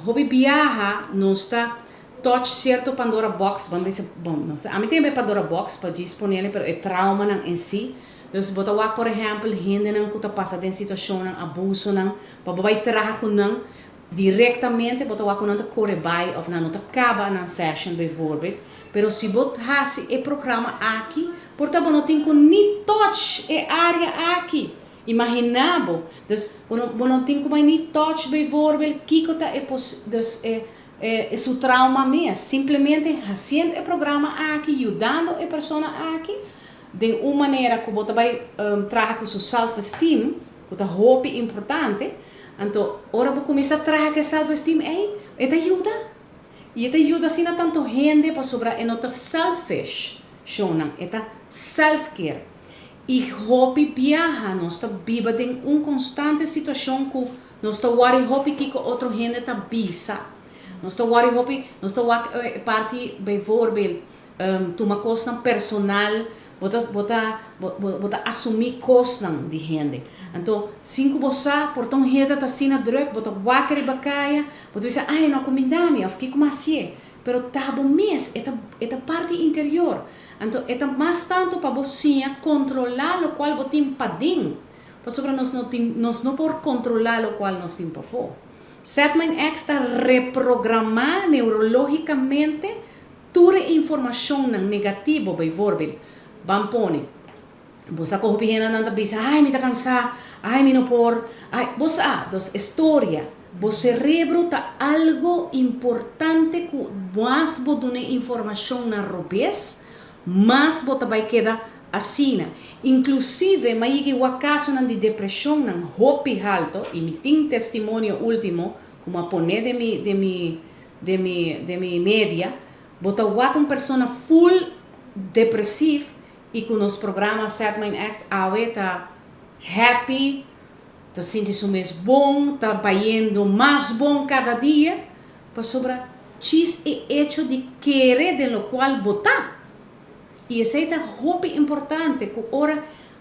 Hopi biaha nos ta touch cierto Pandora box, ban bisa, bon, nos ta, ami tin e Pandora box pa djis ponele, pero e traumanan en si. Dus bo ta wak, por ehempel, hendenan ku ta pasa den situacionnan, abusonan, pa bo bai traha ku nan directamente, bo ta wak ku nan ta kore bai of nan no ta kaba nan session bijvoorbeeld. Pero si bo hasi e programa aki, por ta bo no tin ku ni touch e area aki. Imagina bo. Dus bo no tin ku ni touch bijvoorbeeld kiko ta e pos, dus e su trauma mes. Simplemente haciendo e programa aki, yudando e persona aki, di un manera ku bo ta bai traha ku su self-esteem, ku ta hopi importante. Anto, ora bo kuminsá traha ku self-esteem ei, e ta yuda. I e ta yuda asina tantu hende pasobra e no ta selfish, shownan, e ta self-care. I hopi biaha nos ta biba den un konstante situashon ku nos ta worry hopi kiko otro hende ta bisa. Nos ta worry hopi, nos ta wak parti bijvoorbeeld tuma kosnan personal, bo ta asumí kosnan di hende. Anto, sin ku bo sa, por ta un hende ta asina druk, bo ta wak riba kaya, bo ta bisa, "Ai, no kumindá mi," of "Kiko m'a hasié?" Pero ta bo mes, e ta parti interior. Anto, e ta mas tantu pa bo siña kontrolá lokual bo tin paden. Pasobra nos no por kontrolá lokual nos tin pafó. Setmind X ta reprogramá neurológikamente tur informashon negativo, bijvoorbeeld, ban pone. Bo sa ku hende nan ta bisa, "Ai, mi ta kansá, ai, mi no por," ai, bo sa, dus historia. Bo serebro ta algu importante ku mas bo duna informashon na robes, mas bo ta bai keda asina. Inclusive, m'a yega kasonan di depreshon nan hopi haltu, i mi tin testimonio último, ku a pone den mi media, bo ta wak un persona full depresivo i ku nos programa Set Mind Act awe ta happy, ta sinti su mes bon, ta bayendo mas bon kada dia, pasobra djis e hecho di kere den lokual bo ta. I esei ta hopi importante ku ora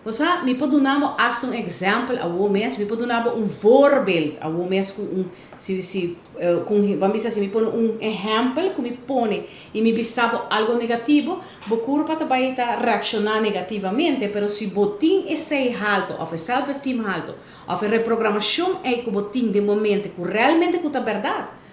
bo, mi por duna hasta un ehèmpel awo mes, mi por duna un voorbeeld awo mes ku un si ku ban bisa, si mi pone un ehèmpel ku mi pone i mi bisa bo algu negativo, bo kurpa tambe ta reakshoná negativamente, pero si bo tin esei haltu, of self-esteem haltu, of reprogramashon ei ku bo tin di momento ku realmente ku ta berdat.